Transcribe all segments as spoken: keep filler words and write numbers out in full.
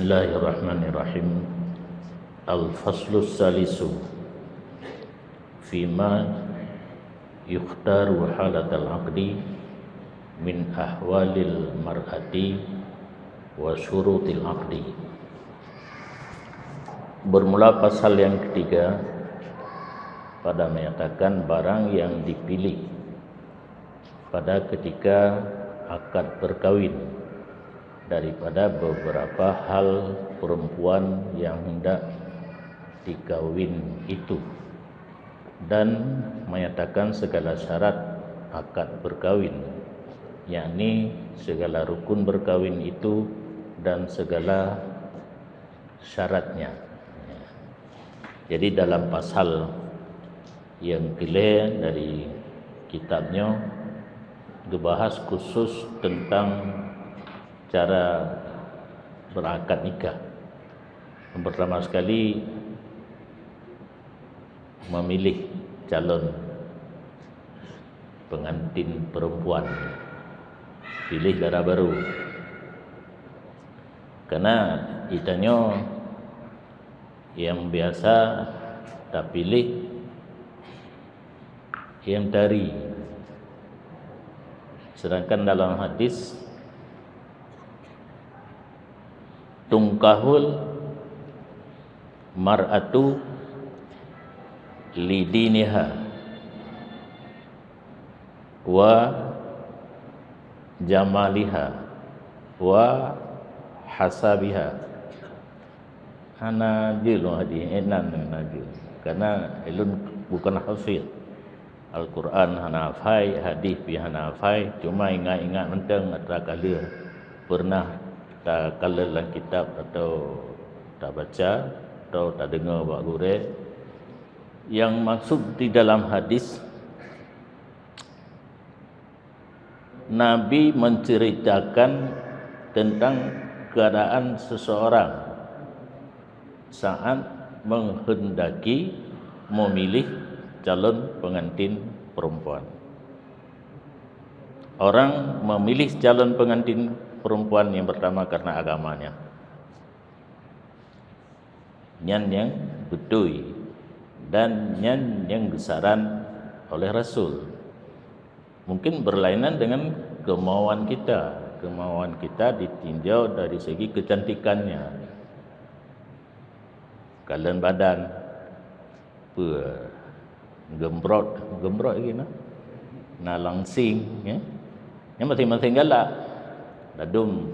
Bismillahirrahmanirrahim. Al-faslus salisu fima yukhtaru halatal aqdi min ahwalil mar'ati wa syurutil aqdi. Bermula pasal yang ketiga pada menyatakan barang yang dipilih pada ketika akad perkawin daripada beberapa hal perempuan yang hendak dikawin itu, dan menyatakan segala syarat akad perkawin, yakni segala rukun berkawin itu dan segala syaratnya. Jadi dalam pasal yang keulhèe dari kitab nyoe geubahas khusus tentang cara berakad nikah. Yang pertama sekali, memilih calon pengantin perempuan, pilih dara barô. Karena geutanyoe nyang biasa tapiléh nyang tari. Sedangkan dalam hadis, "Tunkahul mar'atu lidiniha wa jamaliha wa hasabiha." Hana jeuet lôn hadis, eh, nan hana jeuet. Karena ulôn bukan hafiz. Al-Quran hana hafai, hadis pih hana hafai, cuma ingat-ingat mantong atra ka lheueh pernah takalon lam kitab atau tabaca atau tadeungoe bak gurée. Yang maksud di dalam hadis, Nabi menceritakan tentang keadaan seseorang saat menghendaki memilih calon pengantin perempuan. Orang memilih calon pengantin perempuan yang pertama karena agamanya. Nyan nyang beutôi dan nyan nyang geusaran oleh Rasul. Mungkin berlainan dengan kemauan kita. Kemauan kita ditinjau dari segi kecantikannya. Kalon badan, peue, geumbrot, geumbrot lagèe na. Na langsing, ya. Nyan maséng-maséng galak. Ladôm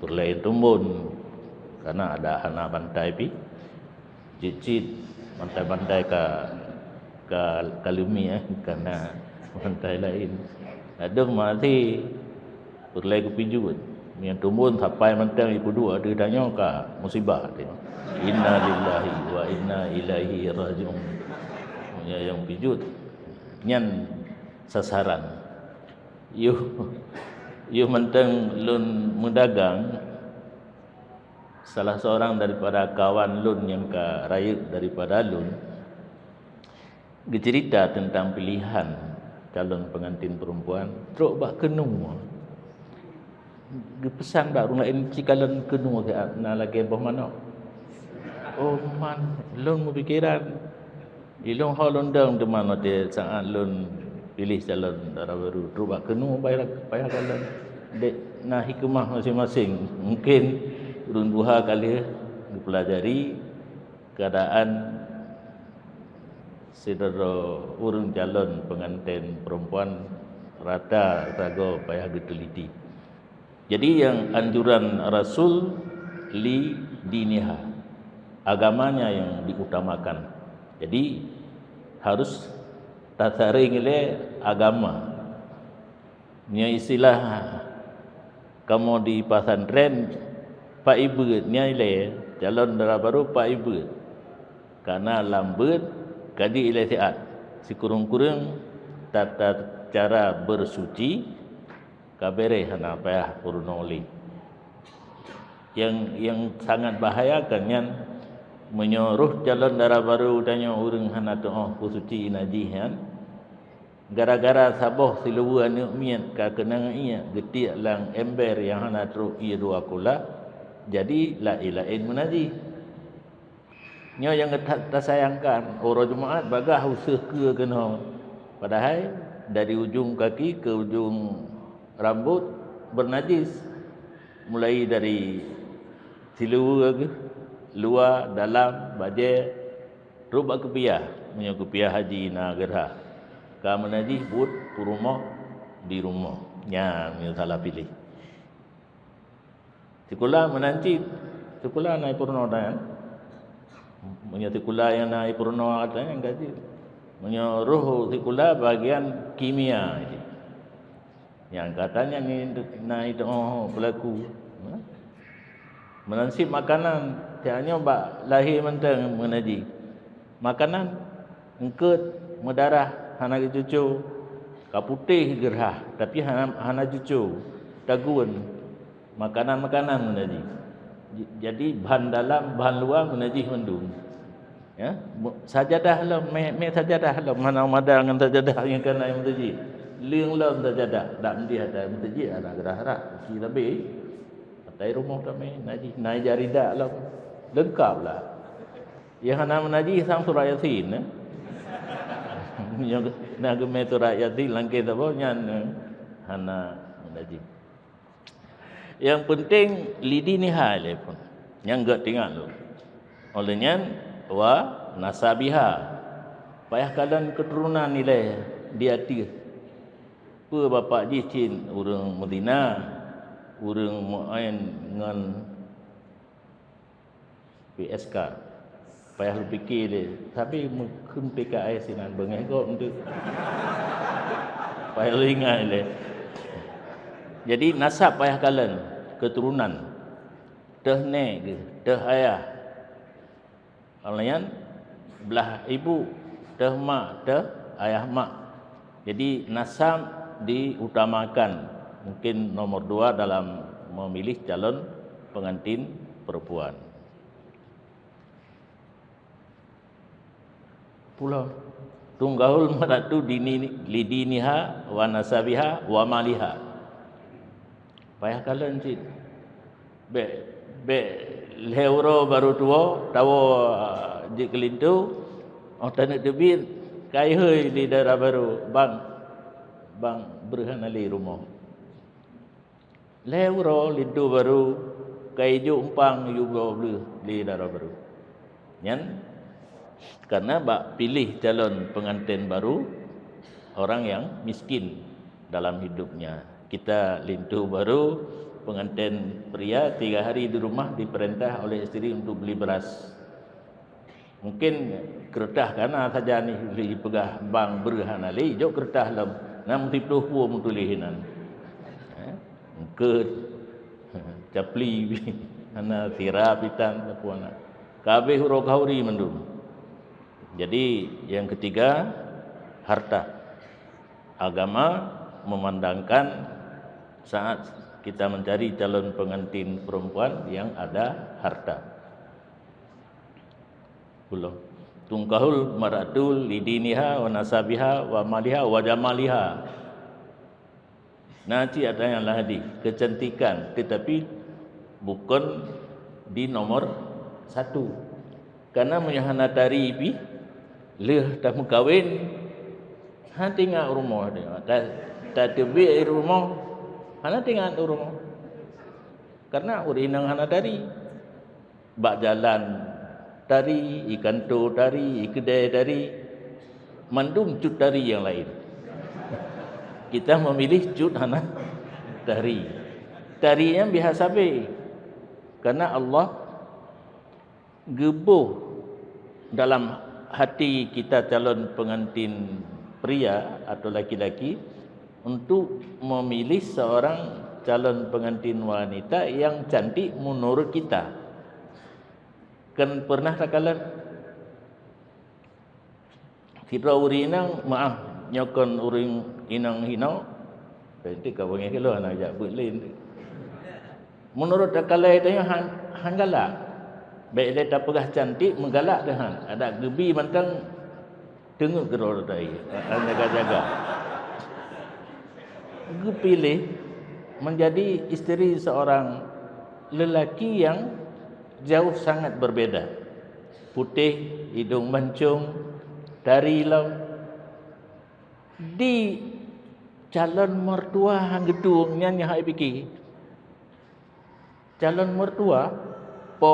peureulèe tumbon, karena ada hana bantai pih. Cit-cit bantai-bantai ka, ka, ka leumi, eh, karena bantai laén. Ladôm maté peureulèe geupijuet. Nyang tumbon sapai mantong ipeuduek ateueh tanyoe ka musibah teuh. Inna lillahi wa inna ilaihi raji'un. Nyang, nyang pijuet nyan sasaran. Yoh, yoh mantong lôn meudagang, salah seorang daripada kawan lôn nyang ka rayeuk daripada lôn, geuceurita teuntang pilihan calon pengantin perempuan trok bak keunoe. Geupeusan bak ureueng laén, "Ci kalon keunoe na lagèe boh manok." "Oh man, lôn meupikeran. Ilôn ho lôn dong teuma watèe saat lôn piléh calon dara barô trok bak keunoe payah, payah kalon." Dek na hikmah maséng-maséng. Mungkin ureueng tuha ka lheueh geupeulajari keadaan sidroe ureueng calon pengantin perempuan rata sagoe payah geuteliti. Jadi, nyang anjuran Rasul li diniha, agamanya yang diutamakan. Jadi, harus tasaréng lé agama. Nyoe istilah kamoe di pesantren, pak ibeuet nyan ilèe, calon dara barô pak ibeuet. Karena lam beuet ka jeuet ilèe siat, sikureueng-kureueng tata cara bersuci ka bèrèh, hana payah peurunoe lé. Nyang, nyang sangat bahaya kan nyan, meunyoe roh calon dara barô tanyoe ureueng hana tu'oh peusuci najih nyan, gara-gara saboh siluweue aneuk miet ka keunong ié geutiek lam ember nyang hana trok ié dua kula, Jadi laén-laén meunajih. Nyoe nyang ta-, tasayangkan, uroe Jumaat bagaih useuh keue keunoe. Padahai dari ujong kaki keu ujong rambot beunajis. Mulai dari siluweue geuh, luwa, dalam, bajée, trok bak kupiah. Meunyoe kupiah haji na geurhah, ka meunajih buet peurumoh di rumoh. Nyan meunyoe salah piléh. Sikula meunan cit, sikula na ipeurunoe tanyan. Meunyoe sikula nyang na ipeurunoe tanyan ka jeuet. Meunyoe roh sikula bagian kimia jih. Nyang ka tanyan ni na itu'oh peulaku. Meunan cit makanan, tanyoe bak lahé mantong meunajih. Makanan eungkot, meudarah, hana geucuco, ka putéh geurhah, tapi hana, hana cuco, tagun. Makanan-makanan meunajih. J-, jadi bahan dalam, bahan luwa meunajih mandum. Ya, mu-, sajadah lom, mé, mé sajadah lom, hana mada ngon sajadah nyang kana meutajih. Leueng lom sajadah, dak meudeh ata meutajih, hana geurhah-rhah, si leubeh. Atai rumoh tamé najih, na ija ridak lom. Leungkap lah. Nyang hana meunajih sang surat Yasin, eh. Nyang na geumé surat Yasin langkée saboh nyan, eh, hana meunajih. Nyang peunteng lidiniha ilée phon. Nyang gét ingat lom. Óh lheueh nyan, wa nasabiha. Payah kalon keuturonan ilée di ateueh. Peue bapak jih cit ureuëng meuzina, ureuëng meu'én ngon P S K. Payah lôn pike lé, sabe meukheun P K S inan beungéh gob eunteuk. Payah lôn ingat lé. Jadi nasab payah kalon, keuturonan. Teuh nék geuh, teuh ayah. Óh lheueh nyan, blah ibu, teuh mak, teuh ayah mak. Jadi nasab diutamakan, mungkin nomor dua dalam memilih calon pengantin perempuan. Pulo. Tungkahul mar'atu dini, lidiniha wa nasabiha wa maliha. Payah kalon cit. Bék, bék lhée uroe barô tuwoe, tawoe jeuet keu linto, óh taneuk teubiet, ka ihôi lé dara barô, bang, bang breuh hana lé rumoh. Lhée uroe linto barô, ka ijok umpang yue bloe bleuh lé dara barô. Nyan karena bak piléh calon pengantin baru orang yang miskin dalam hidupnya. Kita linto baru, pengantin pria tiga hari di rumah diperintah oleh isteri untuk beli beras. Mungkin keureutah ka na sajan lé, jipeugah bang breuh hana lé, jok keureutah lom, na meusiploh pue meutuléh inan. Eh, eungkot, capli, hana sira pitan, sapeue na. Ka habéh uroe khauri mandum. Jadi, yang ketiga, harta. Agama memandangkan saat kita mencari calon pengantin perempuan yang ada harta. Ulang. Tungkahul mar'atu lidiniha wa nasabiha wa maliha wa jamaliha. Na cit ata nyang lheueh hadih, kecantikan, tetapi bukan di nomor satu. Karena meunyoe hana tari pih, lheueh tameukawen, hana teuingat rumoh. Ta-, tateubiet rumoh, hana teuingat rumoh. Karena ureueng inong hana tari. Bak jalan tari, i kantô tari, i keudè tari, mandum cut tari nyang laén. Kita memilih cut hana tari. Tari nyan biasa sabe. Karena Allah geuboh dalam hati kita calon pengantin pria atau laki-laki untuk memilih seorang calon pengantin wanita yang cantik menurut kita. Kan pernah takalon sidroe ureueng inong, maaf, nyoe kon ureueng inong hinoe, berarti ka beungéh keu lôn hana jak beuet lé. Meunurot takalon tanyoe han, han galak. Bék lé tapeugah cantik, meugalak teuh han. Adak geubi mantong teungeut keudroe teuh, han jaga-jaga. Geupiléh menjadi isteri seorang lelaki yang jauh sangat berbeda. Putéh, idong mancong, tari lom. Di calon mertua han geutueng, nyan nyang hana pike. Calon mertua, po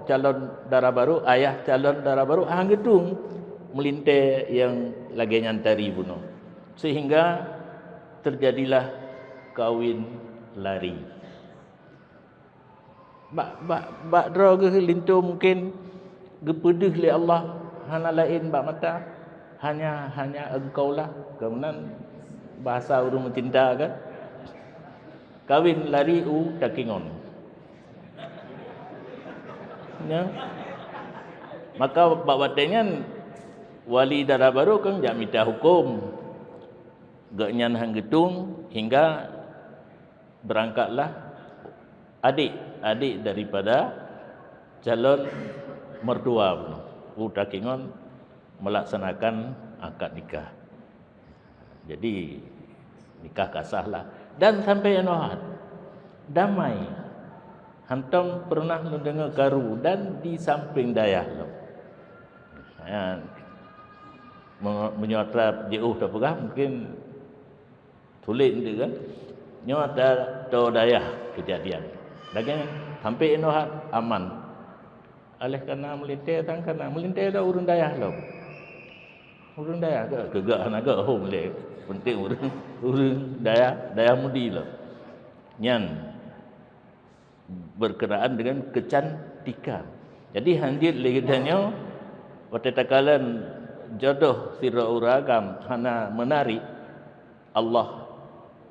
calon dara barô, ayah calon dara barô han geutueng meulintèe nyang lagèe nyan tari bunoe. Sehingga terjadilah kawin lari. Bak, bak, bak droe geuh linto mungken geupeudeuh lé Allah, hana laén bak mata, hanya, hanya engkaulah. Keunan bahasa ureuëng meucinta kan, kawin lari u takingon. Ya. Maka bak watèe nyan wali dara barô kan jak mita huköm. Gobnyan han geutueng hingga berangkatlah adik-adik daripada calon mertua bunoe u takingon melaksanakan akad nikah. Jadi nikah ka sah lah dan sampai inoe hat damai. Hantom pernah neudeungoe karu dan di samping dayah lom. Ha, meunyoe atra jiôh tapeugah mungkin sulet nyan kan. Nyoe atra dayah kejadian. Lagèe nyan sampai inoe hat aman. Oleh karena meulintèe tan kana meulintèe dah ureuëng dayah lom. Ureuëng dayah ke keuga hana ke hom lé. Penting ureuëng ureuëng dayah dayah mudi lom. Nyan berkenaan dengan kecantikan. Jadi hanjeuet lé geutanyoe watèe takalon jodoh sidroe ureuëng agam hana menarik Allah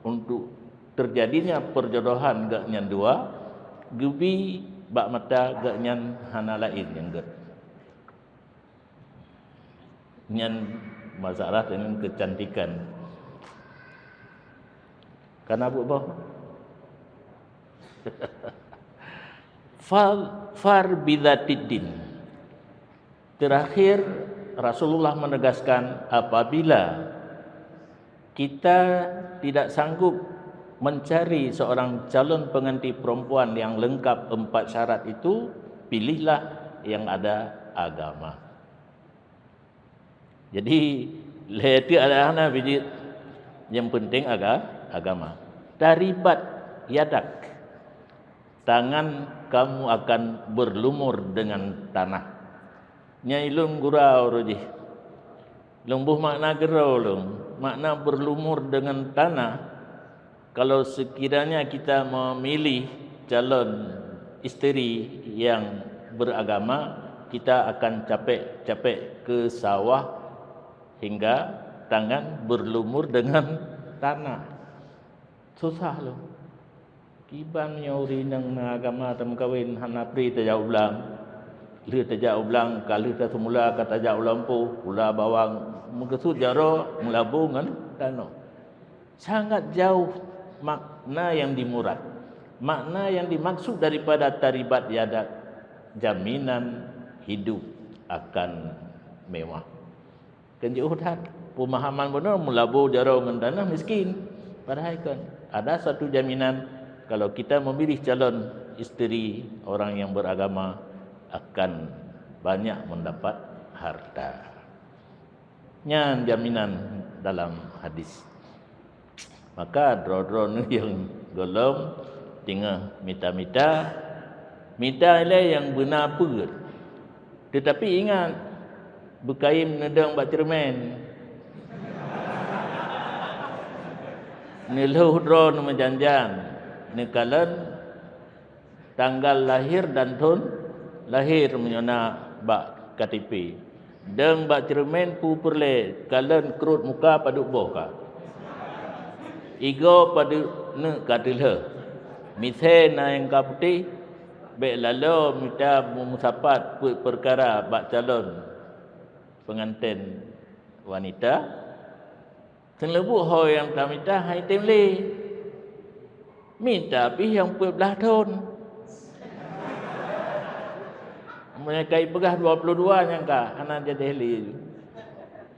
untuk terjadinya perjodohan gobnyan dua geubi bak mata gobnyan hana laén nyang gét. Nyan masalah dengan kecantikan. Kana buet boh. Far bidzatiddin. Terakhir, Rasulullah menegaskan apabila kita tidak sanggup mencari seorang calon pengantin perempuan yang lengkap empat syarat itu, pilihlah yang ada agama. Jadi lhèe teuk ada hana bijit, yang penting aga agama. Taribat yadak, tangan kamu akan berlumur dengan tanah. Nyai lôn gura uroe jih. Lôn boh makna gura lôn, makna berlumur dengan tanah. Kalau sekiranya kita memilih calon isteri yang beragama, kita akan capek-capek ke sawah hingga tangan berlumur dengan tanah. Susah lom. Kiban nyoe ureuëng nyang na agama tameukawen hana pri tajak u blang. Lheueh tajak u blang ka lheueh taseumula ka tajak u lampôh, pula bawang meukeusut jaroe meulabu ngon tanoh. Sangat jauh makna yang dimurad. Makna yang dimaksud daripada taribat yadak jaminan hidup akan mewah. Kan jiôh that peumahaman bunoe meulabu jaroe ngon tanoh miskin. Padahai kan ada satu jaminan kalau kita memilih calon isteri orang yang beragama akan banyak mendapat harta. Nyan jaminan dalam hadis. Maka droe-droe nyang gohlom teungoh mita-mita, mita ilée nyang beuna peuet. Teutapi ingat, beukayém neudong bak ceureumen. Neulhôh droe neumeujan-jan, neukalon tanggal lahir dan thon lahir meunyoe na bak K T P. Dong bak ceureumen peue peureulée, kalon krot muka padub boh ka. Igoe padub neuk ka teulheueh. Misée na nyang ka putéh, bék laloe mita meumeusapat peuet peukara bak calon peunganten wanita. Teuleubuek ho nyang tamita hai tem lé. Mita pih nyang peuet blaih thon. Meunyoe ka ipeugah dua puluh dua nyang ka hana jadi lé.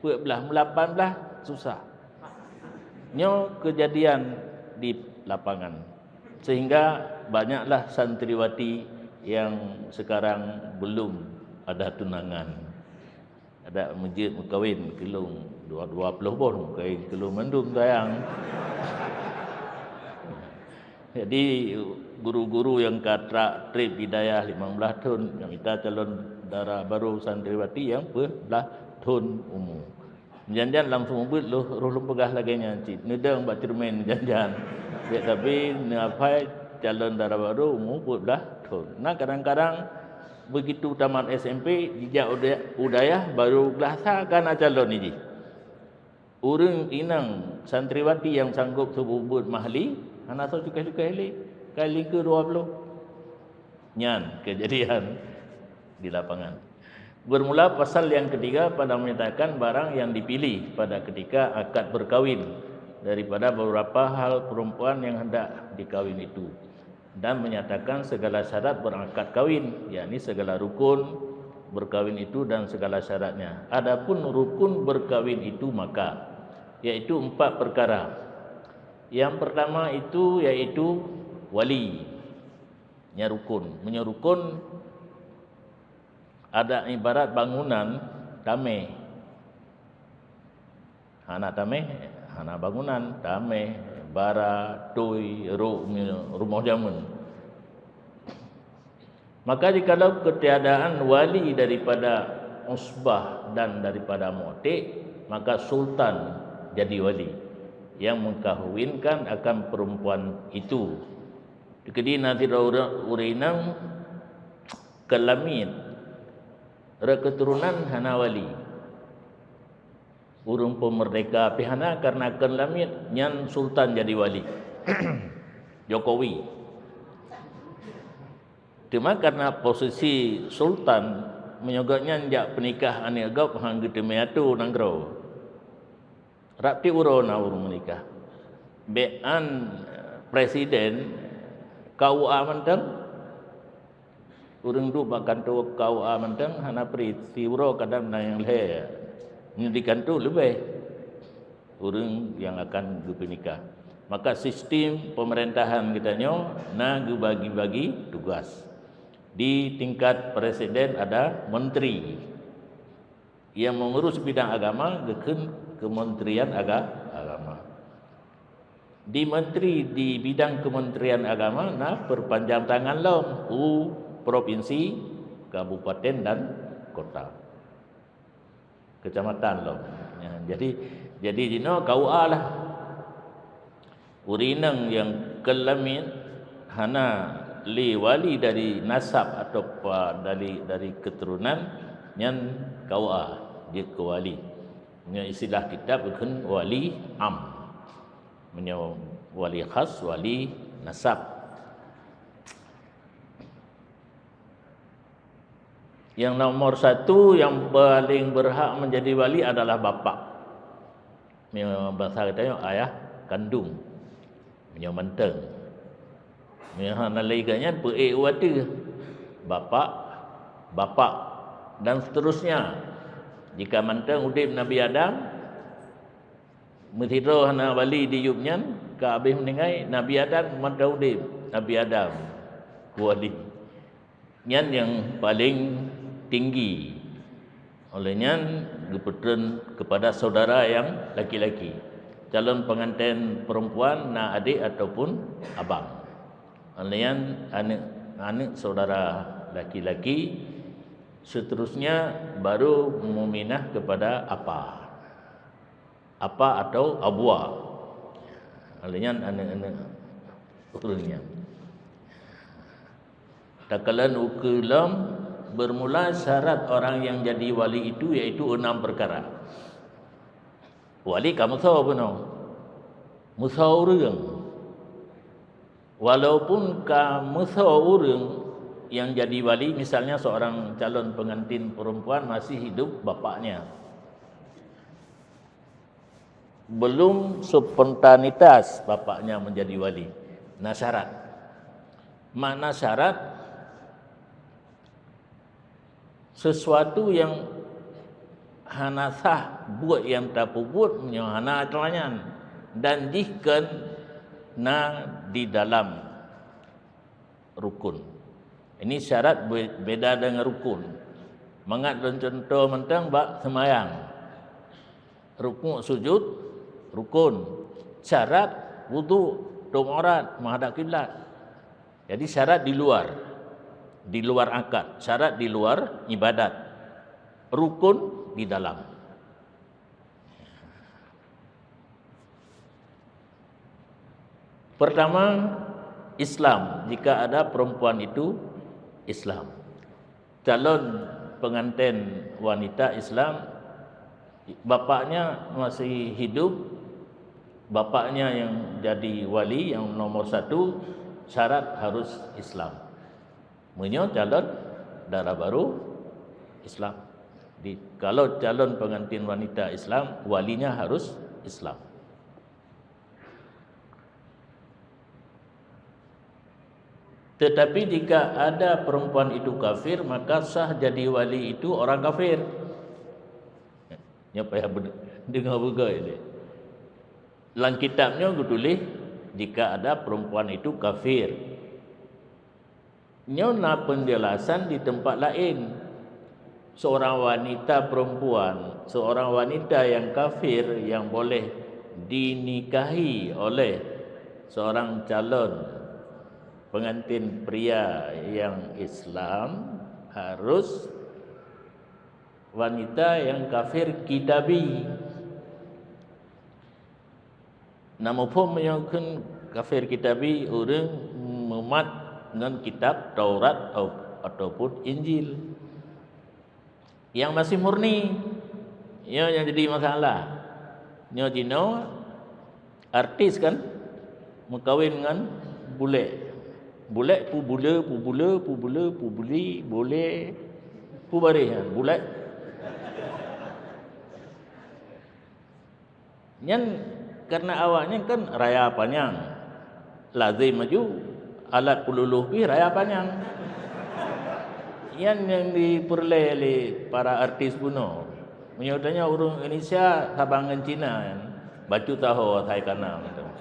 Peuet blaih, meulapan blaih susah. Nyoe keujadian di lapangan. Sehingga banyaklah santriwati yang sekarang belum ada tunangan. Ada meujeuet meukawen keu lôn dua, dua ploh boh meukawen keu lôn mandum sayang. Jadi guru-guru nyang ka tra-, trép di dayah limong blaih thon, nyang mita calon dara barô santriwati nyang peuet blaih thon umu. Jan-jan langsung ubit lôn, roh lôn peugah lagée nyan cit. Neudong bak ceureumen jan-jan. Bék sabe neuhafai calon dara barô umu peuet blaih thon. Na kadang-kadang begitu tamat S M P, jijak u dayah, u dayah barô glah sa ka na calon jih. Ureuëng inong santriwati nyang sanggob seumeubeuet mahli, hana soe cukéh-cukéh lé, ka lingkeue dua ploh. Nyan keujadian di lapangan. Bermula pasal yang ketiga pada menyatakan barang yang dipilih pada ketika akad berkawin daripada beberapa hal perempuan yang hendak dikawin itu, dan menyatakan segala syarat berangkat kawin, yakni segala rukun berkawin itu dan segala syaratnya. Adapun rukun berkawin itu maka, yaitu empat perkara. Yang pertama itu yaitu wali. Nyan rukun. Meunyoe rukun, adak ibarat bangunan tameh. Hana tameh, hana bangunan, tameh, bara, tui, rok, rumoh jameun. Maka jikalau ketiadaan wali daripada usbah dan daripada mu'tiq, maka sultan jadi wali yang mengkahwinkan akan perempuan itu. Keudi na sidroe ureuëng inong keulamiet, rot keuturonan hana wali. Ureuëng peumerdeka pih hana, karena keulamiet nyan sultan jadi wali. Jokowi. Teuma karena posisi sultan, meunyoe gobnyan jak peunikah aneuëk gob han geuteumé atô nanggroe. Rab tieb uroe na ureuëng meunikah. Bék an presiden K U A mantong. Ureuëng duek bak kantô K U A mantong hana pri, siuroe kadang na nyang lhée. Nyoe di kantô leubeh ureuëng nyang akan geupeunikah. Maka sistem pemerintahan geutanyoe na geubagi-bagi tugas. Di tingkat presiden ada menteri. Yang mengurus bidang agama geukheun Kementerian Aga-, Agama. Di menteri di bidang Kementerian Agama na perpanjang tangan lom u provinsi, kabupaten dan kota. Kecamatan lom. Ya, jadi, jadi jinoe K U A lah. Ureuëng inong nyang keulamiet hana lé wali dari nasab atawa dari, dari keuturonan, nyan K U A jeuet keu wali. Nyoe istilah kitab geukheun wali am. Meunyoe wali khas, wali nasab. Yang nomor satu yang paling berhak menjadi wali adalah bapak. Meunyoe basa geutanyoe ayah kandung. Meunyoe mantong. Meunyoe hana lé geuh nyan peuék u ateueh. Bapak, bapak dan seterusnya. Jika mantong udeb Nabi Adam, meusidroe hana wali di yup nyan, ka habéh meuninggai, Nabi Adam mantong udeb, Nabi Adam wali. Nyan nyang paleng tinggi. Oleh nyan, geupeutreun keupada saudara nyang laki-laki. Calon pengantin perempuan na adik ataupun abang. Oleh nyan, aneuk, aneuk saudara laki-laki, seterusnya baru meminah kepada apa. Apa atau abua. Oleh nyan aneuk-aneuk ureueng nyan. Takalon ukeue lom, bermula syarat orang yang jadi wali itu yaitu enam perkara. Wali ka meusoe bunoe. Meusoe ureueng. Walaupun ka meusoe ureueng yang jadi wali, misalnya seorang calon pengantin perempuan masih hidup bapaknya. Belum spontanitas bapaknya menjadi wali. Na syarat. Makna syarat, sesuatu yang hana sah buet nyang tapeubuet meunyoe hana atra nyan, dan jih kon na di dalam rukun. Ini syarat be-, beda dengan rukun. Mangat lôn cuntoh mantong bak seumayang. Rukuk sujud rukun. Syarat wudhu, tutup aurat, menghadap kiblat. Jadi syarat di luar, di luar akad, syarat di luar ibadat. Rukun di dalam. Pertama, Islam. Jika ada perempuan itu Islam, calon pengantin wanita Islam, bapaknya masih hidup, bapaknya yang jadi wali, yang nomor satu, syarat harus Islam. Meunyoe calon dara barô Islam. Di, kalau calon pengantin wanita Islam, walinya harus Islam. Tetapi jika ada perempuan itu kafir, maka sah jadi wali itu orang kafir. Nyoe payah deungoe beugöt lé. Lam kitab nyoe geutuléh, jika ada perempuan itu kafir. Nyoe na penjelasan di tempat laén. Seorang wanita perempuan, seorang wanita yang kafir yang boleh dinikahi oleh seorang calon pengantin pria yang Islam, harus wanita yang kafir kitabi. Na muphom meunyoe kheun kafir kitabi, ureuëng mumat ngon kitab Taurat ataupun Injil. Nyang masih murni, nyoe nyang jadi masalah. Nyoe jinoe artis kan meukawen ngon bulek. Bulek pu bule, pu bule, pu bule, pu buli, bole, pu bareh nyan, bulek. Nyan karena awaknyan kan raya panyang, lazem aju alat peuloloh pih raya panyang. Nyan nyang jipeureulée lé para artis bunoe. Meunyoe tanyoe ureuëng Indonesia saban ngon Cina nyan, bacut saho asai kana mantong.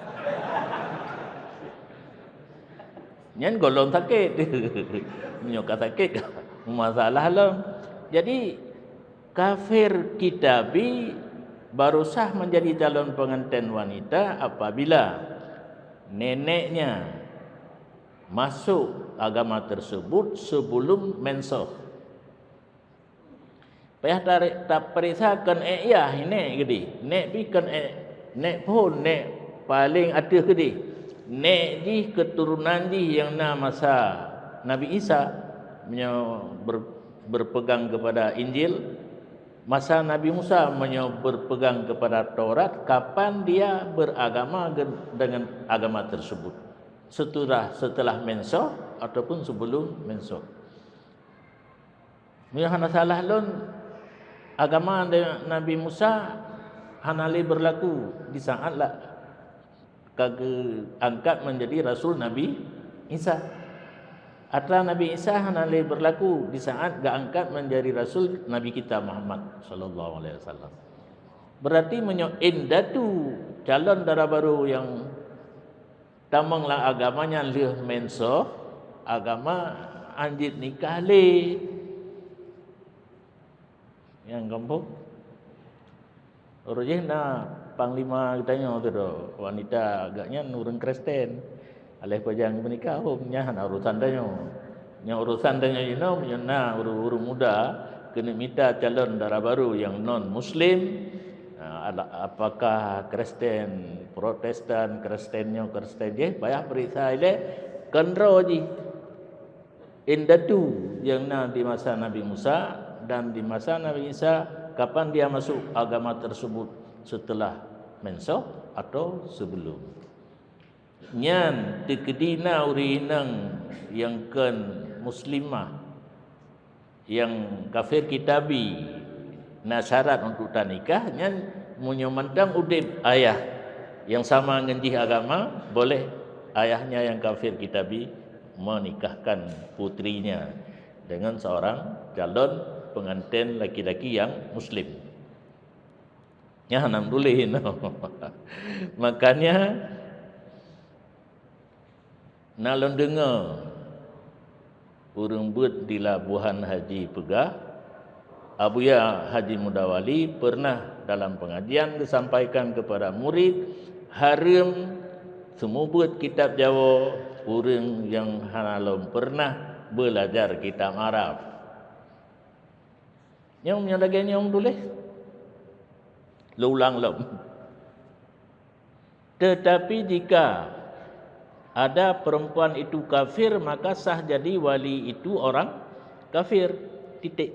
Nyan gohlom sakét. Meunyoe ka sakét, ka masalah lom. Jadi, kafir kitabi baru sah menjadi calon pengantin wanita apabila neneknya masuk agama tersebut sebelum mensoh. Payah tarék, tapeuriksa kon ék yah nèk keudeh. Nèk pih kon ék, nèk phon, nèk paleng ateueh keudeh. Nèk jih, keuturonan jih nyang na masa Nabi Isa, meunyoe ber-, berpegang kepada Injil, masa Nabi Musa, meunyoe berpegang kepada Taurat, kapan dia beragama gen-, dengan agama tersebut? Setelah, setelah mensoh ataupun sebelum mensoh? Meunyoe hana salah lôn, agama Nabi Musa hana lé berlaku di saat la-, ka geuangkat menjadi rasul Nabi Isa. Atra Nabi Isa hana lé berlaku di saat geuangkat menjadi rasul Nabi kita Muhammad sallallahu alaihi wasallam. Berarti meunyoe indatu calon dara barô nyang tamong lam agama nyan lheueh mensoh, agama hanjeuet nikah lé. Nyang gampông. Uroe jih na panglima geutanyoe tu, wanita agaknyan ureuëng Kristen. Aléh pajan meunikah, oh, nyan hana urusan tanyoe. Nyang urusan tanyoe jinoe, meunyoe na ureuëng-ureuëng muda keuneuk mita calon dara barô nyang non muslim, ah, ala-, apakah Kristen, Protestan, Kristen nyoe, Kristen jih, payah peuriksa ilée keundroe jih. Indatu nyang na di masa Nabi Musa dan di masa Nabi Isa, kapan dia masuk agama tersebut, setelah mensoh atau sebelum. Nyan teukeudi na ureuëng inong nyang kon muslimah, nyang kafir kitabi, na syarat untuk tanikah, nyan meunyoe mantong udeb ayah nyang sama ngon jih agama, boleh ayahnya nyang kafir kitabi menikahkan putrinya dengan seorang calon pengantin laki-laki yang muslim. Nyan hana tuléh inoe. Makanya, na lôn deungoe Ureuëng beuet di Labuhan Haji peugah, Abuya Haji Mudawali pernah dalam pengajian geusampaikan kepada murid, hareuem seumeubeuet kitab Jawoe ureuëng nyang hana lom pernah beulajar kitab Arab. Nyang, nyang lagée nyang tuléh, lôn ulang lom. Tetapi jika ada perempuan itu kafir, maka sah jadi wali itu orang kafir. Titik.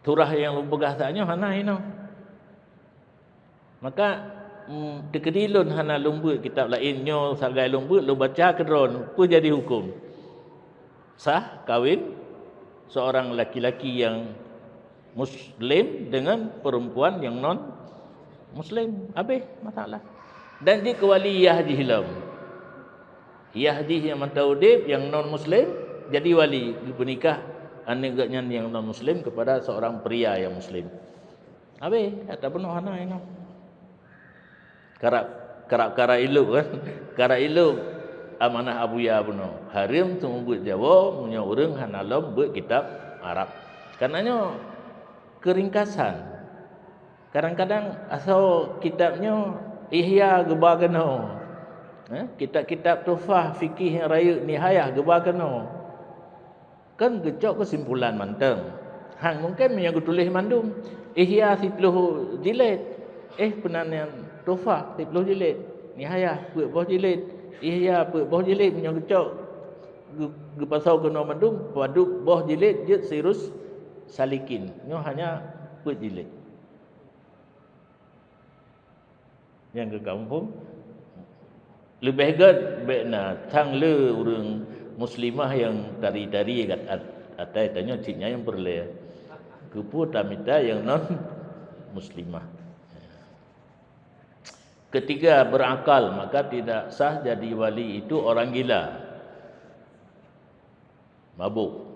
Surah nyang lôn peugah tanyoe hana inoe. Maka, mm, teukeudi lôn hana lôn beuet kitab laén nyoe sagai lôn beuet, lôn baca keudroe, peue jadi huköm? Sah kawin seorang laki-laki yang muslim dengan perempuan yang non muslim. Habéh masalah. Dan jeuet keu wali yah jih lom. Yah jih nyang mantong udeb nyang non muslim jadi wali, geupeunikah aneuëk geuh nyan nyang non muslim kepada seorang pria yang muslim. Habéh, ata bunoe hana inoe. Karab, karab, karab ilok kan. Karab ilok amanah Abuya bunoe. Hareuem seumeubeuet Jawoe meunyoe ureuëng hana lom beuet kitab Arab. Kareuna nyoe keuringkasan. Kadang-kadang asoe kitab nyoe Ihya geuba keunoe. Eh, kitab-kitab Tuhfah, Fikih nyang Rayeuk, Nihayah geuba keunoe. Kan geucok keusimpulan mantong. Han mungken meunyoe geutuléh mandum. Ihya siploh jilid, eh, peunan nyan Tuhfah siploh jilid, Nihayah peuet boh jilid, Ihya peuet boh jilid, meunyoe geucok geu-, geupasoe keunoe mandum, padub boh jilid jeuet Sirus Salikin. Nyoe hanya peuet jilid. Nyang keu kampung leubeh gét bék na tang le ureuëng muslimah nyang tari-tari kat at-, atai tanyoe cit nyan nyang peureulée. Keupeue tamita nyang non muslimah? Ketiga, berakal, maka tidak sah jadi wali itu orang gila. Mabuk.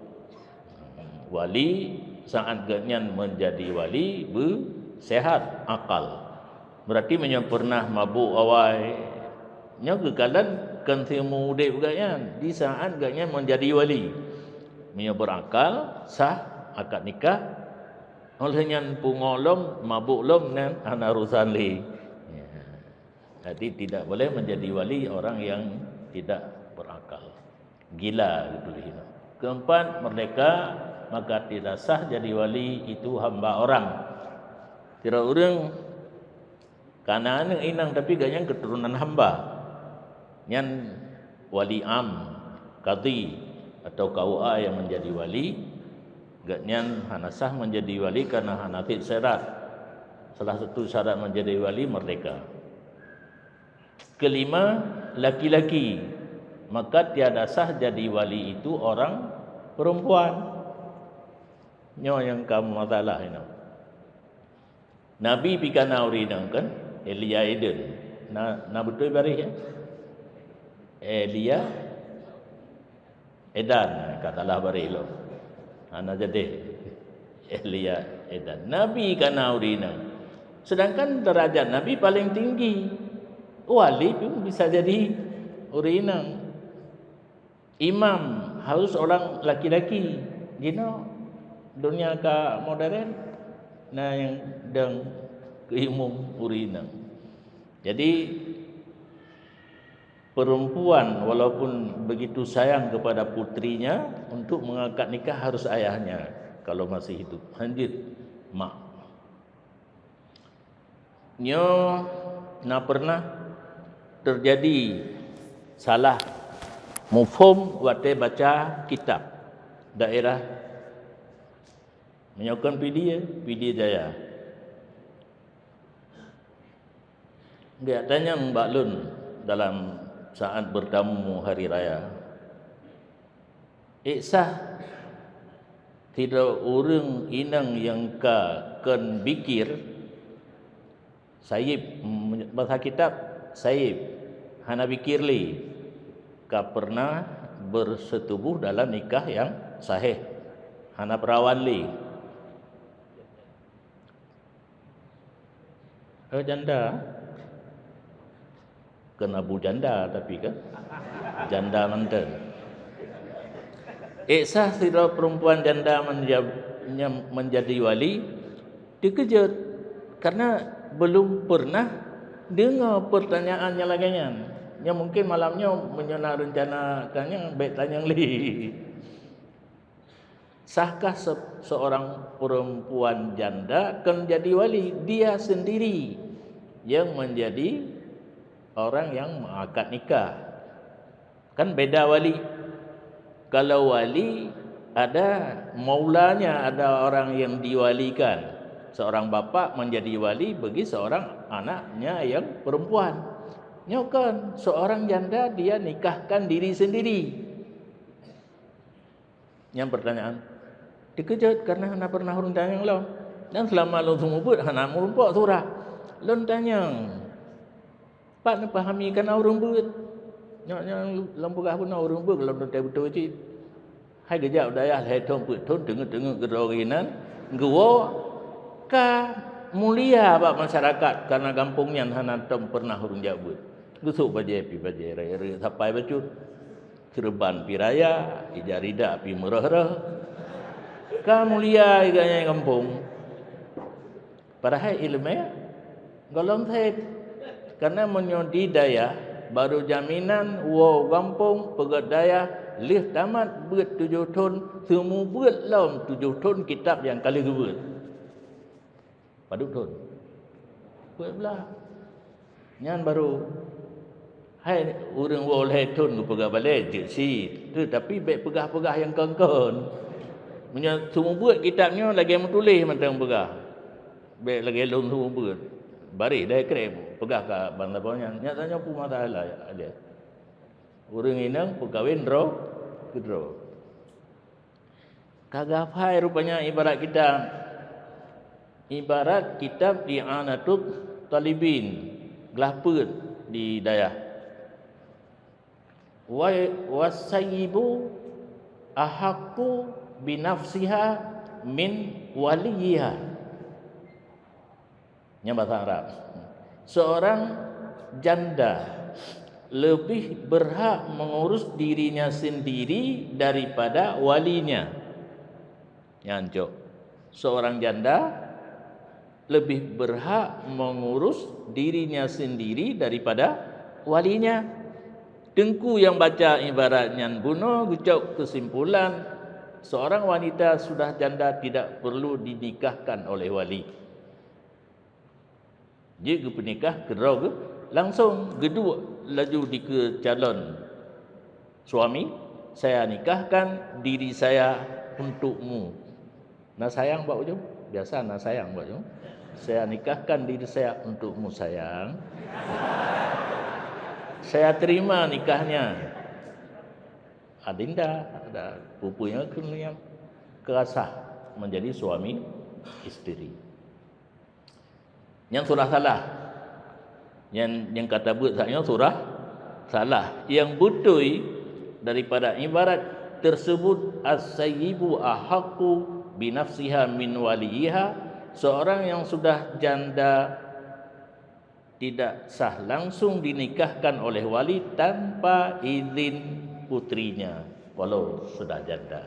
Wali saat geuhnyan menjadi wali beusehat akal. Berarti meunyoe pernah mabuk awai, nyoe geukalon kon siumu udeb geuhnyan di saat geuhnyan menjadi wali. Meunyoe berakal, sah akad nikah. Oleh nyan pungo lom, mabuk lom nyan hana urusan lé. Ya. Jadi tidak boleh menjadi wali orang yang tidak berakal. Gila gitu. Keempat, merdeka, maka tidak sah jadi wali itu hamba orang. Kira ureuëng kana aneuëk inong tapi geuhnyan keturunan hamba. Nyan wali am, kadhi atau K U A yang menjadi wali, geuhnyan hana sah menjadi wali karena hana fit syarat. Salah satu syarat menjadi wali merdeka. Kelima, laki-laki, maka tiada sah jadi wali itu orang perempuan. Nyoe nyang ka masalah inoe. Nabi pih kana ureuëng inong kan? Elia Eden. Na, na beutôi baréh ya? Elia Edan, ka salah baréh lom. Hana jadi. Elia Edan. Nabi kana ureuëng inong. Sedangkan derajat Nabi paling tinggi. Wali pun bisa jadi ureuëng inong. Imam harus orang laki-laki. Jinoe dunia ka modern, na nyang dong keu imum ureuëng inong. Jadi, perempuan walaupun begitu sayang kepada putrinya, untuk mengakad nikah harus ayahnya kalau masih hidup. Hanjeuet mak. Nyoe na pernah terjadi salah mufhom watée baca kitab daerah. Meunyoe kon Pidie, Pidie Jaya. Geujak tanyong bak lôn dalam saat bertamu hari raya. Ék sah sidroe ureuëng inong nyang ka kon bikir, sayib, bahasa kitab, sayib, hana bikir lé, ka pernah bersetubuh dalam nikah yang sahih, hana perawan lé. Eh, janda. Kon Abu Janda tapi kan? Janda mantong. Ék sah sidroe perempuan janda menja-, nyam-, menjadi wali? Teukeujot, karena belum pernah deungoe pertanyaan nyang lagée nyan. Nyan mungkin malam nyoe meunyoe na reuncana tanyong, bék tanyong lé. Sahkah se-, seorang perempuan janda akan jadi wali? Dia sendiri yang menjadi orang yang mengakad nikah. Kan beda wali. Kalau wali, ada maulanya, ada orang yang diwalikan. Seorang bapak menjadi wali bagi seorang anaknya yang perempuan. Nyoe kan, seorang janda dia nikahkan diri sendiri. Nyang pertanyaan, teukeujot karena hana pernah ureuëng tanyong lom. Dan selama lôn seumeubeuet hana meurumpok surah. Lôn tanyong, pat neupahami kana ureuëng beuet. Nyoe nyang lôn peugah bunoe ureuëng beuet lôn teuntée beutôi cit. Hai geujak u dayah lhée thon peuet thon teungeut-teungeut keudroe geuh inan, geuwoe ka mulia bak masyarakat karena gampông nyan hana tom pernah ureuëng jak beuet. Geusok bajée pih bajée rayeuk-rayeuk sapai bacut. Keureuban pih raya, ija rida pih meureuh-reuh. Ka mulia geuh nyan gampông. Padahai iéleumé gohlom sép. Karena meunyoe di dayah, barô jaminan woe gampông peugét dayah lheueh tamat beuet tujoh thon, seumeubeuet lom tujoh thon kitab nyang ka lheueh geubeuet. Padub thon? Peuet blah. Nyan barô. Hai ureuëng woe lhée thon geupeugah balée jeuet cit, teutapi bék peugah-peugah nyang kon-kon. Meunyoe seumeubeuet kitab nyoe lagée meutuléh mantong peugah. Bék lagée lôn seumeubeuet. Baréh dai kreb peugah ka bansa boh nyan. Nyan tanyoe peue masalah lé. Ureuëng inong peukawen droe keudroe. Ka geuhafai rupanya ibarat kitab, ibarat kitab I'anatut Talibin, glah peuet di dayah. Wa, "Wasayyibu ahaqqu binafsiha min waliyiha." Nyan bahasa Arab. Seorang janda lebih berhak mengurus dirinya sendiri daripada walinya. Nyan cok. Seorang janda lebih berhak mengurus dirinya sendiri daripada walinya. Teungku nyang baca ibarat nyan bunoe geucok keusimpulan, seorang wanita sudah janda tidak perlu dinikahkan oleh wali. Jeuet geupeunikah keudroe geuh langsong, geuduek laju dikeue calon suami, "Saya nikahkan diri saya untukmu." Na sayang bak ujong? Biasa na sayang bak ujong. "Saya nikahkan diri saya untukmu, sayang. Saya terima nikahnya." Adinda, ada pupunya kemudian keurasa menjadi suami isteri. Nyang surah salah. Nyang, nyang kata buet saat nyoe surah salah. Yang beutôi daripada ibarat tersebut, "As-sayyibu ahaqqu binafsiha min waliyiha", seorang yang sudah janda tidak sah langsung dinikahkan oleh wali tanpa izin putrinya walau sudah janda.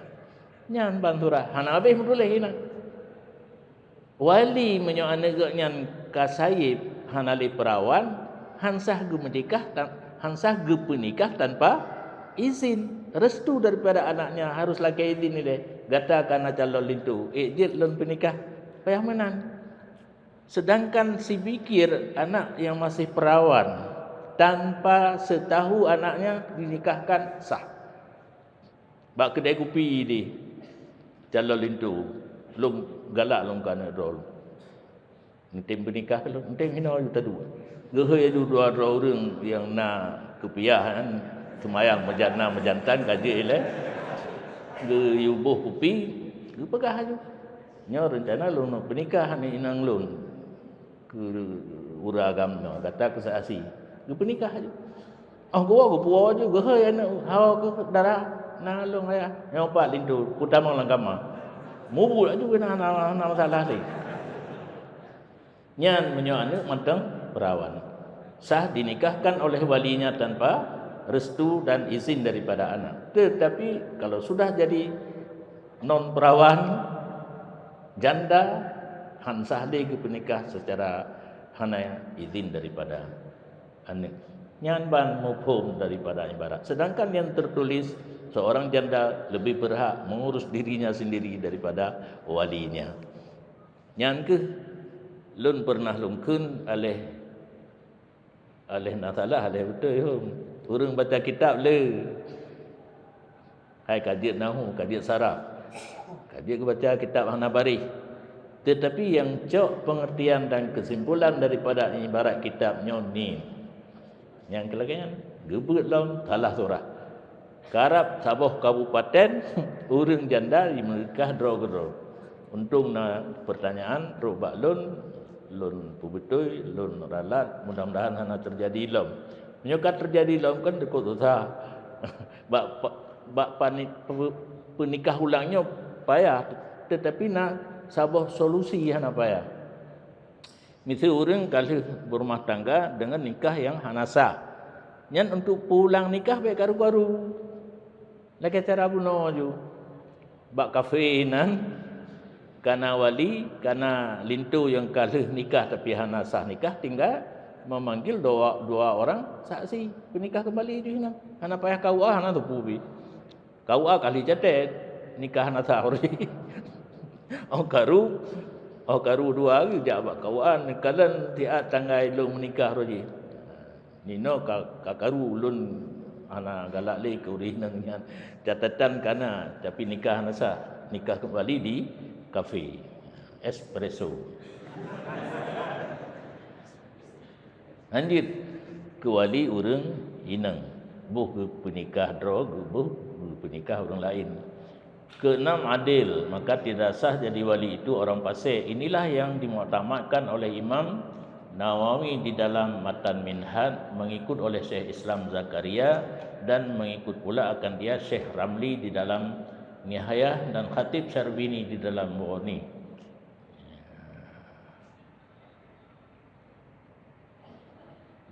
Nyan ban surah hana habéh meutuléh inan. Wali meunyoe aneuëk geuh nyan ka sayeb hana lé peurawan, han sah geumeunikah tan-, han sah geupeunikah tanpa izin, restu daripada anaknya harus lakée izin ilée, "Gata ka na calon linto, ék jeuet lôn peunikah?" Payah meunan. Sedangkan sibikir anak yang masih peurawan tanpa seutahu anaknya dinikahkan sah. Bak keudée kupi di calon linto, lôn galak lôn keu aneuëk droe. Neutem peunikah lôn, neutem hinoe aju taduek. Geuhôi aju dua droe ureuëng nyang na keupiah nyan, seumayang meujan-, na meujantan ka jeuet ilée. Geuyue boh kupi, geupeugah aju, "Nyoe reuncana lôn peunikah aneuëk inong lôn keu ureuëng agam nyoe, gata keu saksi." Geupeunikah aju. Óh geuwoe geupuwoe aju, geuhôi aneuëk, "Hawa keuh dara, na lôn ayah." Nyoe pat linto, peutamong lam kama. Mubuet aju keunan hana, hana masalah lé. Nyan meunyoe aneuëk mantong peurawan, sah dinikahkan oleh walinya tanpa restu dan izin daripada anak. Tetapi kalau sudah jadi non perawan, janda, han sah lé geupeunikah secara hana izin daripada aneuk. Nyan ban muphom daripada ibarat. Sedangkan yang tertulis, seorang janda lebih berhak mengurus dirinya sendiri daripada walinya. Nyan keuh lôn pernah lôn kheun aléh, aléh na salah, aléh beutôi hom. Ureuëng baca kitab le. Hai ka jeuet nahu, ka jeuet saraf, ka jeuet geubaca kitab hana baréh. Tetapi nyang cok pengertian dan kesimpulan daripada ibarat kitab nyoe ni. Nyang keulagèe nyan, geubeuet lom salah surah. Karab saboh kabupaten, ureuëng janda jimeunikah droe keudroe. Untông na pertanyaan trok bak lôn, lôn peubeutôi, lôn ralat, mudah-mudahan hana teujadi lom. Meunyoe ka teujadi lom kan deuh susah. Bak, bak pani-, pe-, peunikah ulang nyoe payah, tetapi na saboh solusi hana payah. Miseue ureuëng ka lheueh beurumah tangga deungon nikah nyang hana sah. Nyan untuk peuulang nikah bèk karu-karu. Lagèe cara bunoe ju. Bak kafé nan, kana wali, kana linto nyang ka lheueh nikah tapi hana sah nikah, tinggai memanggil dua, dua orang saksi peunikah keumbali jih nyan. Hana payah K U A, hana teupeu pih. K U A ka lheueh catet, nikah hana sah. Oh karu, oh karu dua hari jak bak K U A, neukalon siat tanggai lôn meunikah roh jih. Ninoe ka, ka karu ulôn hana galak lé keu ureuëng inong nyan. Catatan kana, tapi nikah hana sah. Nikah keumbali di kafé. Espresso. Lanjut keu wali ureuëng inong. Boh geupeunikah droe, boh geupeunikah ureuëng laén. Keenam, adil, maka tidak sah jadi wali itu orang fasik. Inilah yang dimuktamadkan oleh Imam Nawawi di dalam Matan Minhaj, mengikut oleh Syekh Islam Zakaria, dan mengikut pula akan dia Syekh Ramli di dalam Nihayah dan Khatib Syarbini di dalam Mughni.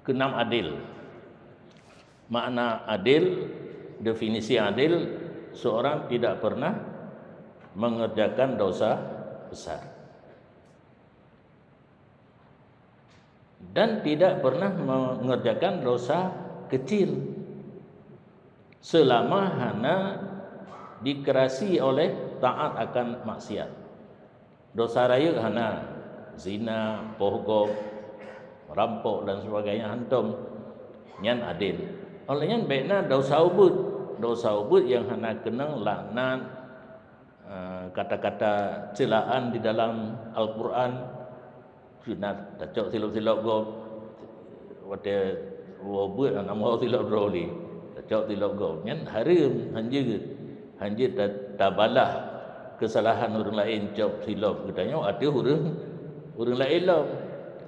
Keenam, adil. Makna adil, definisi adil, seorang tidak pernah mengerjakan dosa besar dan tidak pernah mengerjakan dosa kecil selama hana dikerasi oleh taat akan maksiat. Dosa rayeuk hana, zina, poh gob, rampok dan sebagainya hantom, nyan adil. Oleh nyan bèk na dosa ubeut, dosa ubeut nyang hana keunong laknat, eh, kata-kata celaan di dalam Al-Quran, sunat tacok silop-silop gob, watèe woe beuet hana meuho silop droe lé, tacok silop gob. Nyan hareuem, hanjeuet, hanjeuet ta-, tabalah keusalahan ureuëng laén cok silop geutanyoe ateueh ureuëng, ureuëng laén lom.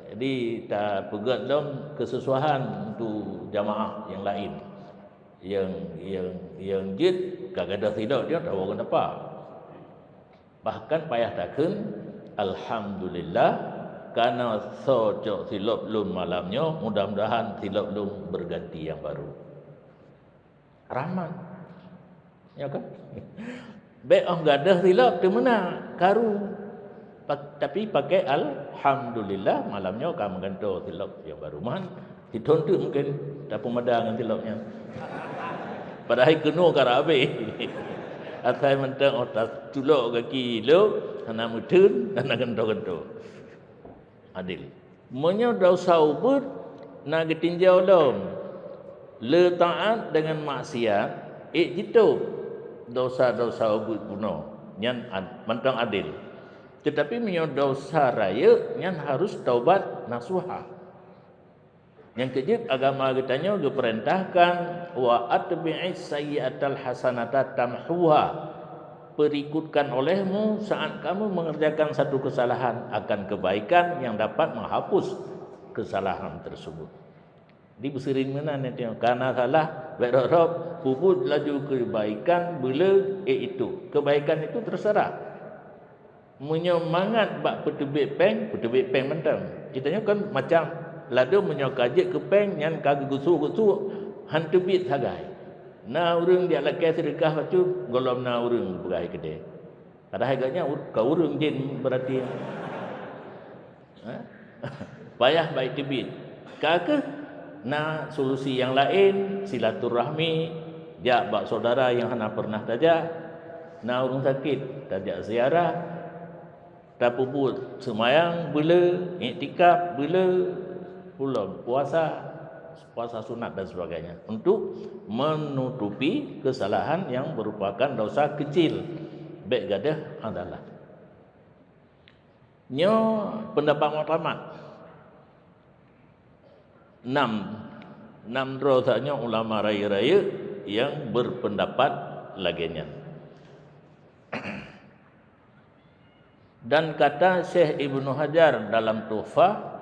Jadi tapeugöt lom keususahan untuk jamaah nyang laén. Nyang, nyang, nyang jeuet ka gadôh silop nyoe tawoe keu napa. Bahkan payah takheun, alhamdulillah, kana soe cok silop lôn malam nyoe, mudah-mudahan silop lôn berganti nyang baru. Rahmat. Ya kan? Bèk óh gadôh silop teumeunak, karu. Pa-, tapi pakai alhamdulillah, malam nyoe ka meugantoe silop nyang baru. Man, sithôn teuk mungken tapeumada ngon silop nyan. Padahai keunoe ka rab abéh. Asai mantong óh taculok gaki lom, hana meutheun, hana gantoe-gantoe. Adil. Meunyoe desya ubeut na geutinjau lom, le taát deungon maksiat, ék jitôb desya-desya ubeut bunoe, nyan ad-, mantong adil. Teutapi meunyoe desya rayeuk, nyan harôh taubat nasuha. Nyang keujeuet, agama geutanyoe geupeurintahkan, "Wa atbi'is sayyi'atal hasanata tamhuha." Perikutkan olehmu saat kamu mengerjakan satu kesalahan akan kebaikan yang dapat menghapus kesalahan tersebut. Di beuseuring meunan nyan teuh, kana salah, bèk rhob-rhob, peubuet laju kebaikan, beuleu, ék jitôb. Kebaikan itu terserah. Meunyoe mangat bak peuteubiet péng, peuteubiet péng mantong. Geutanyoe kan macam ladôm, meunyoe ka jeuet keu péng, nyan ka geugusôk-gusôk, Han teubiet sagai. Na ureuëng jak lakée seudeukah bacut, gohlom na ureuëng peugah keudeh. Padahai gobnyan ur-, ka ureuëng jén berarti. Ha? Payah bak teubiet. Ka kheueh na solusi nyang laén, silaturahmi, jak bak syedara nyang hana pernah tajak, na ureuëng sakét, tajak ziarah, tapeubuet seumayang beuleu, iktikaf beuleu, pulo puasa, puasa sunat dan sebagainya, untuk menutupi kesalahan yang merupakan dosa kecil, bék gadôh adalah. Nyoe pendapat muktamad. Nam, nam droe saat nyoe ulama rayeuk-rayeuk nyang berpendapat lagée nyan. Dan kata Syekh Ibnu Hajar dalam Tuhfah,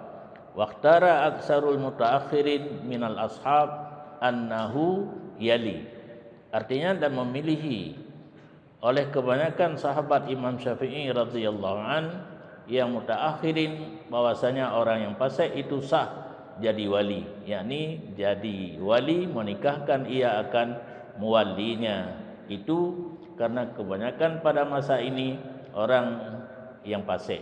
"Wakhtara aksarul mutaakhirin minal ashab annahu yali." Artinya, dan memilih oleh kebanyakan sahabat Imam Syafi'i radhiyallahu an yang mutaakhirin, bahwasanya orang yang fasik itu sah jadi wali, yakni jadi wali menikahkan ia akan muwalinya. Itu karena kebanyakan pada masa ini orang yang fasik.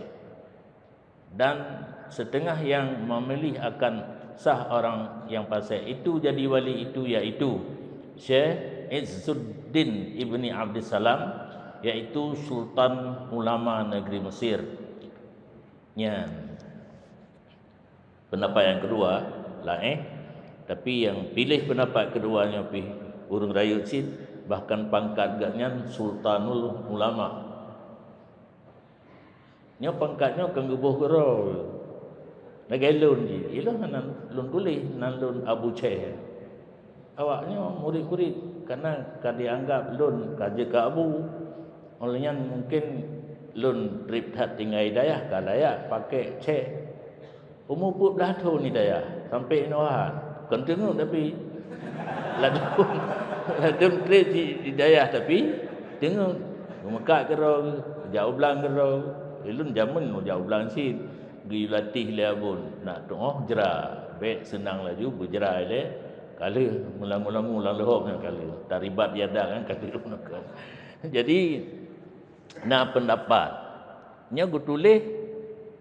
Dan setengah yang memilih akan sah orang yang fasik itu jadi wali itu, yaitu Syekh Izzuddin ibni Abdussalam, yaitu Sultan Ulama negeri Mesir. Nyan pendapat yang kedua, laén. Tapi yang pilih pendapat kedua nyoe pih ureuëng rayeuk cit, bahkan pangkat gobnyan Sultanul Ulama. Nyoe pangkat nyoe kan geuboh keudroe. Lagée lôn jih, ilôn hana lôn tuléh nan lôn Abu Syekh. Awak nyoe murit-murit, karena ka dianggap lôn ka jeuet keu abu. Óh lheueh nyan mungken lôn treb that tinggai dayah, ka layak pakai Syekh. Umu peuet blaih thon di dayah, sampoe inoe ha, kon teungeut tapi ladôm, ladôm treb di, di dayah tapi teungeut. Meumeukat keudroe, jak u blang keudroe. Ilôn jameun jak u blang cit, geuyue latih lé abon, nak tuoh jra, bék seunang laju beujra ilée. Ka lheueh meulangu-langu lam leuhob nyan ka lheueh, taribat yada nyan ka lheueh. Jadi, na pendapat. Nyoe geutuléh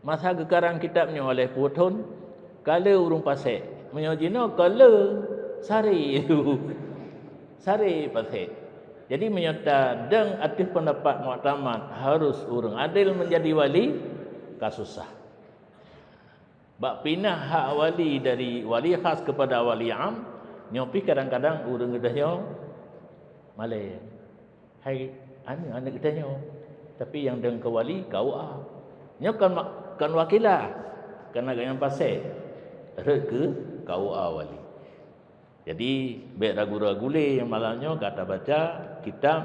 masa geukarang kitab nyoe oleh Pu Thon, ka le ureuëng fasek. Meunyoe jinoe ka le sare, sare fasek. Jadi meunyoe tadong ateueh pendapat muktamad harus ureuëng adel menjadi wali, ka susah. Bak pinah hak wali dari wali khas kepada wali am, nyoe pih kadang-kadang ureuëng geutanyoe malée. Hai aneuëk-aneuëk geutanyoe, tapi nyang dong keu wali K U A. Nyoe kon ma-, kon wakilah, kana geuh nyang fasek rhot keu K U A wali. Jadi, bék ragu-ragu lé malam nyoe gata baca kitab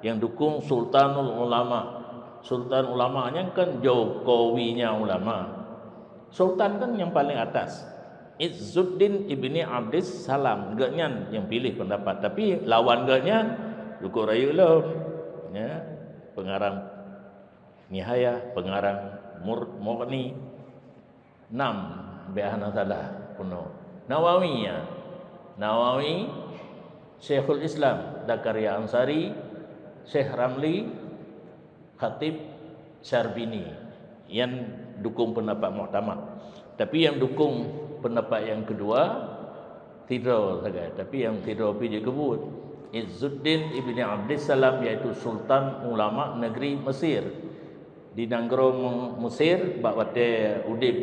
nyang dukung Sultanul Ulama. Sultan Ulama nyan kan Jokowinya ulama. Sultan kan nyang paling atas. Izzuddin ibni Abdis Salam, geuhnyan nyang piléh pendapat. Tapi lawan geuhnyan, dukung rayeuk lom. Ya, pengarang Nihayah, pengarang Mur-, Mughni. Nam, bék hana salah peunoh. Nawawi, ya. Nawawi, Syekhul Islam Zakaria Ansari, Syekh Ramli, Khatib Syarbini. Nyan dukung pendapat muktamad. Tapi nyang dukung pendapat nyang keudua, sidroe sagai. Tapi nyang sidroe pih jeuet keubuet. Izzuddin ibni Abdissalam, yaitu Sultan Ulama negeri Mesir. Di nanggroe Me-, Mesir, bak watée udeb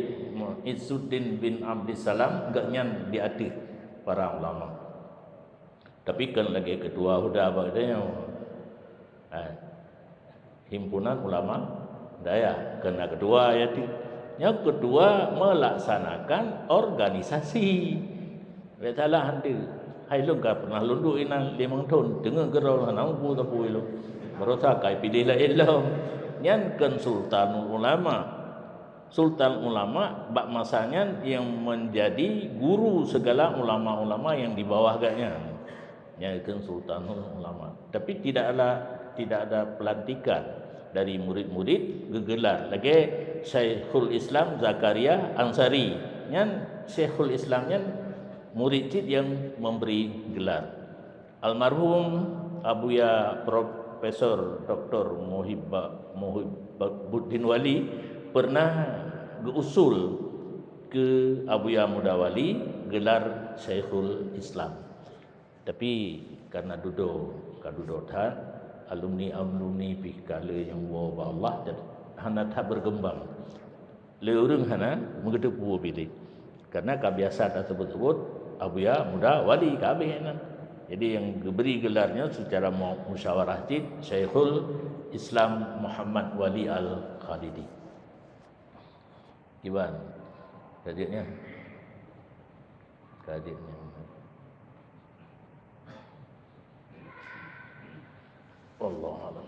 Izzuddin bin Abdissalam, geuhnyan di ateueh para ulama. Tapi kon lagée ketua huda bak geutanyoe. Ha. Himpunan ulama dayah, kon na ketua, ya ti. Nyoe ketua melaksanakan organisasi. Bék salah hante. Hai lôn ka pernah lôn duek inan limong thon, teungeut keudroe hana mupu sapeue lôn. Baroesa kai piléh laén lom. Nyan kon sultanul ulama. Sultan ulama bak masa nyan nyang menjadi guru segala ulama-ulama nyang di bawah geuhnyan. Nyan keuh Sultanul Ulama. Tapi tidak ada, tidak ada pelantikan dari murid-murid geugelar lagée Syekhul Islam Zakaria Ansari. Nyan Syekhul Islam nyan murid cit yang memberi gelar. Almarhum Abuya Profesor Doktor Muhibba-, Muhibbuddin Wali pernah geuusul ke Abuya Muda Wali gelar Syekhul Islam. Tapi karena dudoe ka dudoe that, alumni-alumni pih ka le nyang woe bak Allah, jadi hana that berkembang. Le ureuëng hana meugeuteupeue bilik. Karena ka biasa tasebut-sebut Abuya Muda Wali ka habéh nyan. Jadi yang diberi gelarnya secara mu-, musyawarah cit Syekhul Islam Muhammad Wali Al-Khalidi. Kiban. Ka jeuet nyan. Ka jeuet nyan. Wallahu a'lam.